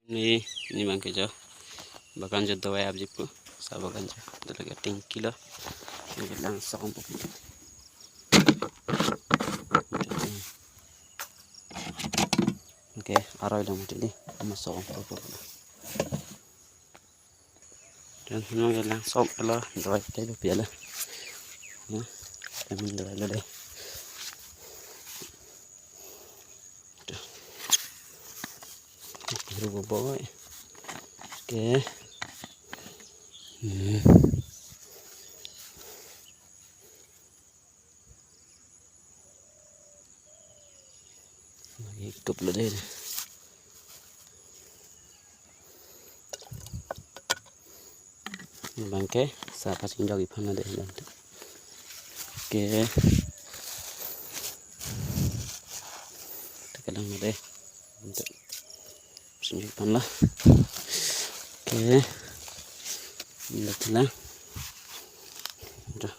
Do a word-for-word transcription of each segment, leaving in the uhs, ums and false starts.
Ni, ni abangke jo. Bagan jo dawai apji pu. Sa bagan jo. Dolo ke tingki lo. Ni lang song. Oke, aroi dong mati di. Ama song. Dan semua ke lang song lo. Dawai teh piala. Ya. Kami dawai lo deh. Rubo boy. Oke. Hmm. Lagi kup lo deh. Abangke sa pasingjok iphan lo deh. Oke. Tekelang lo deh. Pasingjok iphan lo. Oke. Ini tekelang. Udah.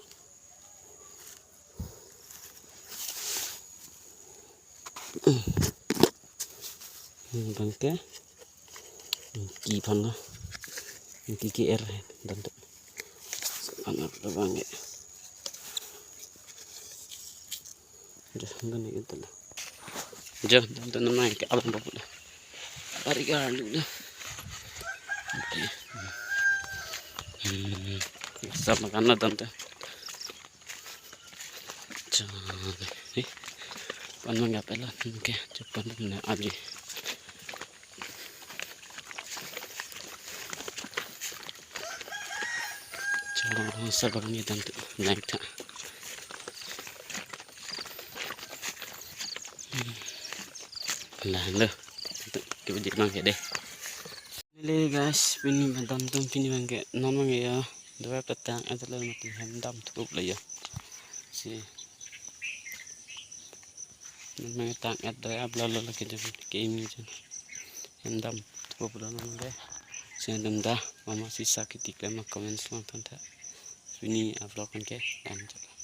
Abangke. Ki iphan lo. Ki ki er. Dan tu. Sepanjang abangke. Udah, enggak nih, itu lah. Jo, dan tu nama ke alam babu lah. Ari galu lah. Oke. Hmm. Sa makan lah dan tu. Jan, eh, pan manggap elan, oke, cepat na abji. Jan, sabar ni dan tu, naik ta. Hmm. Lah, lo, tu, kita di mang ke deh. Neli guys, pini abang dam tum pini abangke non abangke ya. Dua petang ada lalu mati hem dam thup lo ya. Si. Non abangke tang et doi abla lo lagi jam ke imi jan. Hem dam thup lo non abangke. Si dam dah, mama sisa kitik lama comment selang tanta. Pini vlog abangke lanjut.